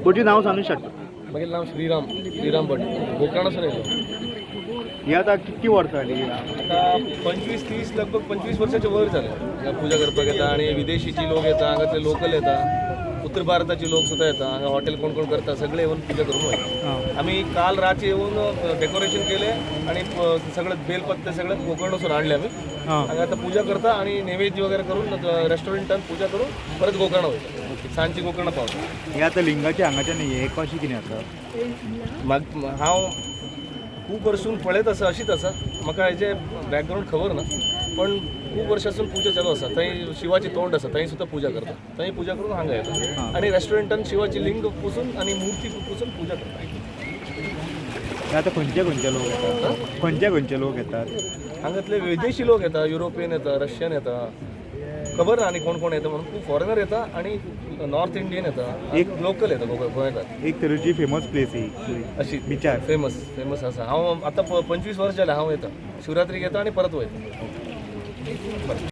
भटजी, नाव सांगू शकता? मागीर नाव श्रीराम, श्रीराम भट, गोकर्णासून येयलो. ही आतां कितकी वर्सां जाली? आता 25-30, लगभग 25 वर्षाच्या वर झाले हांगा पूजा करपाक येता आणि विदेशीची लोक येता, हांगातले लोकल येता, उत्तर भारताचे लोक सुद्धा येता. हांगा हॉटेल कोण कोण करता, सगळे येऊन पूजा करून वयता. आम्ही काल रात्री येऊन डेकोरेशन केले आणि सगळं बेलपत्ते सगळं गोकर्णासून आणले आम्ही. हांगा आता पूजा करता आणि नैवेद्य वगैरे करून रेस्टॉरंटात पूजा करून परत गोकर्ण वयता. सांजची गोकर्ण पावता. हे आतां लिंगाचे हांगाच्यान हे कशें कितें आसा? माग हांव खूब वर्सून पळयत आसा, अशीच आसा. म्हाका हेजे बॅकग्रावंड खबर ना, पण खूब वर्षासून पूजा चालू आसा. थंय शिवाची तोंड आसा, थंय सुद्दां पूजा करता. थंय पूजा करून हांगा येता आणि रेस्टॉरंटान शिवाची लिंग पुसून आणि मूर्ती पुसून पूजा करता. हे आतां खंयचे खंयचे लोक येतात, खंयचे खंयचे लोक येतात? हांगातले विदेशी लोक येता, युरोपियन येता, रशियन येता, खबर ना आनी कोण कोण येता म्हणून. खूब फॉरेनर येता आणि नॉर्थ इंडियन येता, एक लोकल येता, गोंयकार. एक तरेची फेमस प्लेस ही. अशी बिचार. फेमस फेमस आसा. हांव आतां 25 वर्स जालें हांव येता, शिवरात्रीक येता आनी परत वयता. बरें.